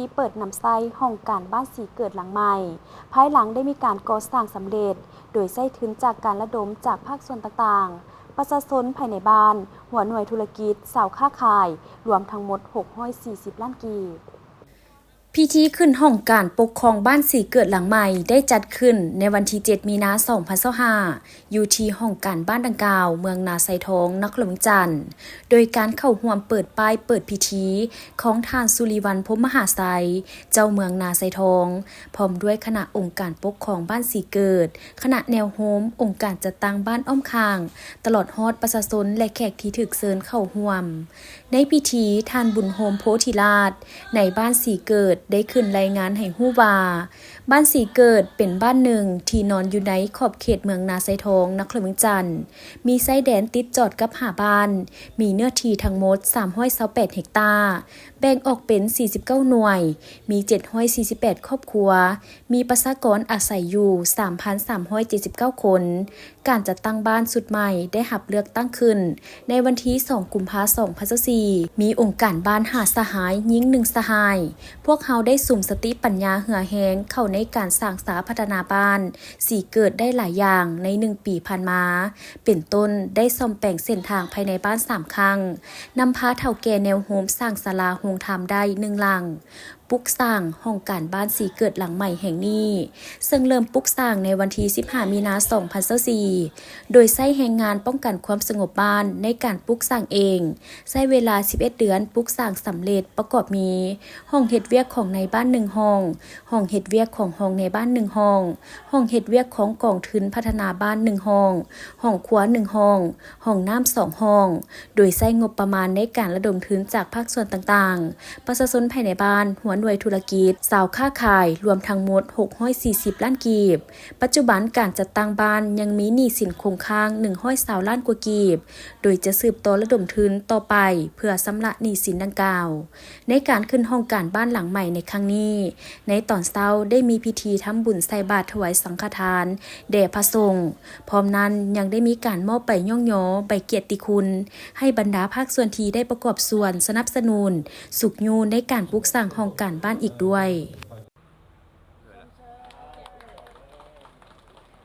ທີ່ເປີດນຳໃຊ້ຫ້ອງການບ້ານສີເກີດຫຼັງໃໝ່ ພາຍຫຼັງໄດ້ມີການກໍ່ສ້າງສຳເລັດ ໂດຍໃຊ້ທຶນຈາກການລະດົມຈາກພາກສ່ວນຕ່າງໆ, ປະຊາຊົນພາຍໃນບ້ານ, ຫົວໜ່ວຍທຸລະກິດ, ຊາວຄ້າຂາຍ, ລວມທັງໝົດຫົກຮ້ອຍສີ່ສິບລ້ານກີບ. ພິທີຂຶ້ນຫ້ອງການປົກຄອງບ້ານສີເກີດຫຼັງໃໝ່ໄດ້ຈັດຂຶ້ນໃນວັນທີເຈັດ ມີນາ ສອງພັນຊາວຫ້າ ຢູ່ທີ່ຫ້ອງການບ້ານດັ່ງກ່າວ ເມືອງນາຊາຍທອງ ນະຄອນຫຼວງວຽງຈັນ, ໂດຍການເຂົ້າຮ່ວມເປີດປ້າຍເປີດພິທີຂອງທ່ານ ສຸລິວັນ ພົມມະຫາໄຊ ເຈົ້າເມືອງນາຊາຍທອງ, ພ້ອມດ້ວຍຄະນະອົງການປົກຄອງບ້ານສີເກີດ, ຄະນະແນວໂຮມ, ອົງການຈັດຕັ້ງບ້ານອ້ອມຂ້າງ, ຕະຫຼອດຮອດປະຊາຊົນ ແລະ ແຂກທີ່ຖືກເຊີນເຂົ້າຮ່ວມ. ໃນພິທີ, ທ່ານ ບຸນໂຮມ ໂພທິລາດ ນາຍບ້ານສີເກີດ ໄດ້ຂຶ້ນລາຍງານໃຫ້ຮູ້ວ່າ, ບ້ານສີເກີດເປັນບ້ານໜຶ່ງທີ່ນອນຢູ່ໃນຂອບເຂດເມືອງນາຊາຍທອງ ນະຄອນຫຼວງວຽງຈັນ, ມີຊາຍແດນຕິດຈອດກັບຫ້າບ້ານ, ມີເນື້ອທີ່ທັງໝົດສາມຮ້ອຍຊາວແປດເຮັກຕາ, ແບ່ງອອກເປັນສີ່ສິບເກົ້າໜ່ວຍ, ມີເຈັດຮ້ອຍສີ່ສິບແປດຄອບຄົວ, ມີປະຊາກອນອາໄສຢູ່ສາມພັນສາມຮ້ອຍເຈັດສິບເກົ້າຄົນ. ການຈັດຕັ້ງບ້ານຊຸດໃໝ່ໄດ້ຮັບເລືອກຕັ້ງຂຶ້ນໃນວັນທີສອງ ກຸມພາ ສອງພັນຊາວສີ່, ມີອົງການບ້ານຫ້າສະຫາຍ, ຍິງໜຶ່ງສະຫາຍ. ພວກເຮົາໄດ້ສຸມສະຕິປັນຍາເຫື່ອແຮງເຂົ້າໃນການສ້າງສາພັດທະນາບ້ານສີເກີດໄດ້ຫຼາຍຢ່າງໃນໜຶ່ງປີຜ່ານມາ, ເປັນຕົ້ນ ໄດ້ສ້ອມແປງເສັ້ນທາງພາຍໃນບ້ານສາມຄັ້ງ, ນຳພາເຖົ້າແກ່ແນວໂຮມສ້າງສາລາໂຮງທຳໄດ້ໜຶ່ງຫຼັງ, ປຸກສ້າງຫ້ອງການບ້ານສີເກີດຫຼັງໃໝ່ແຫ່ງນີ້, ເຊິ່ງເລີ່ມປຸກສ້າງໃນວັນທີສິບຫ້າ ມີນາ ສອງພັນຊາວສີ່ ໂດຍໃຊ້ແຮງງານປ້ອງກັນຄວາມສະຫງົບບ້ານໃນການປຸກສ້າງເອງ, ໃຊ້ເວລາສິບເອັດເດືອນປຸກສ້າງສຳເລັດ, ປະກອບມີ ຫ້ອງເຮັດວຽກຂອງນາຍບ້ານໜຶ່ງຫ້ອງ, ຫ້ອງເຮັດວຽກຂອງຮອງນາຍບ້ານໜຶ່ງຫ້ອງ, ຫ້ອງເຮັດວຽກຂອງກອງທຶນພັດທະນາບ້ານໜຶ່ງຫ້ອງ, ຫ້ອງຄົວໜຶ່ງຫ້ອງ, ຫ້ອງນ້ຳສອງຫ້ອງ, ໂດຍໃຊ້ງົບປະມານໃນການລະດົມທຶນຈາກພາກສ່ວນຕ່າງໆ, ປະຊາຊົນພາຍໃນບ້ານ, ຫົວໜ່ວຍທຸລະກິດ, ຊາວຄ້າຂາຍ, ລວມທັງໝົດຫົກຮ້ອຍສີ່ສິບລ້ານກີບ. ປັດຈຸບັນການຈັດຕັ້ງບ້ານຍັງມີໜີ້ສິນຄົງຄ້າງໜຶ່ງຮ້ອຍຊາວລ້ານກວ່າກີບ, ໂດຍຈະສືບຕໍ່ລະດົມທຶນຕໍ່ໄປເພື່ອຊຳລະໜີ້ສິນດັ່ງກ່າວ. ໃນການຂຶ້ນຫ້ອງການບ້ານຫຼັງໃໝ່ໃນຄັ້ງນີ້, ໃນຕອນເຊົ້າໄດ້ມີພິທີທຳບຸນໃສ່ບາດຖວາຍສັງຄະທານແດ່ພະສົງ, ພ້ອມນັ້ນຍັງໄດ້ມີການມອບໃບຍ້ອງຍໍ, ໃບກຽດຕິຄຸນ ໃຫ້ບັນດາພາກສ່ວນທີ່ໄດ້ປະກອບສ່ວນສະໜັບສະໜູນຊຸກຍູ້ໃນການປຸກສ້າງຫ້ອງການບ້ານອີກດ້ວຍ.